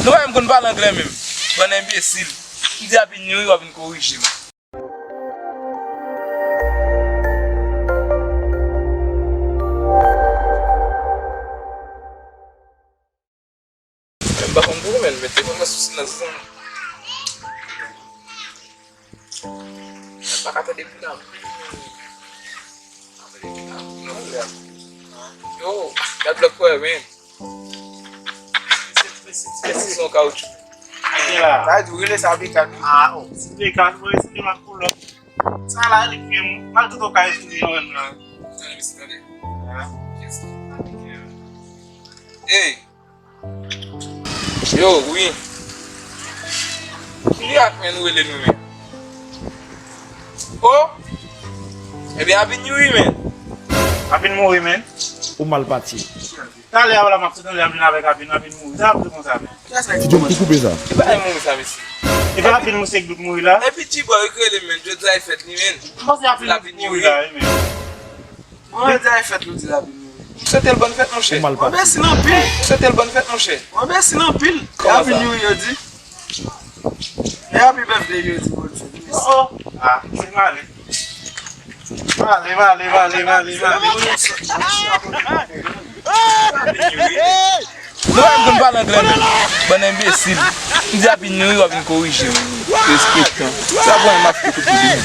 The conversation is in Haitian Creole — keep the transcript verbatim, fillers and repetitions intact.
Nou pa menm konn pale anglè menm. Bann enbesil. M di Happy New Year, w ap vin korije m. M pa konn pou ou, men, mete konn nan sou silans, zanmi. M pa ka tande pi la. Yo, gad lòt kwè, men. Ti son kawotchou. Sa di w rele sa beka tou. Ah, oh. Si beka, mwen resi de mak pou lòt. Sa la, li fye mwen. Mal tout ou ka esplike mwen la. Tande, mesye, tande. Hey! Yo, wi. Ki mirak, men, nou rele nou, men? Oh! Ebyen, Happy New Year, men. Happy mouri, men. Ou mal pati. Talè a la, m ap sot anlè, m vin avèk Happy, Happy mouri. Sa ap di konsa, men. Ti John ki koupe sa. Ki bagay mouri sa, mesye? E pa Happy mouri, se Gdout mouri la. Epi G-Boy, yo k rele, men. Jodi a e fèt li, men. M panse Happy mouri la, wi, men. Mwen di a e fèt nou di Happy New Year. M swete l bòn fèt, monchè. Ou mal pati. Mwen bèsi l anpil. M swete l bòn fèt, monchè. Mwen bèsi l anpil. Kòman sa? Happy New Year yo di. E Happy Birthday yo di bòn fèt. Oh, oh. Ah, se male. Male, male, male, male, male. Happy New Year. Nou pa menm konn pale anglè menm. Bann enbesil. M di Happy New Year, w ap vin korije m. Respektan. Sa pran m ap fè tout moun.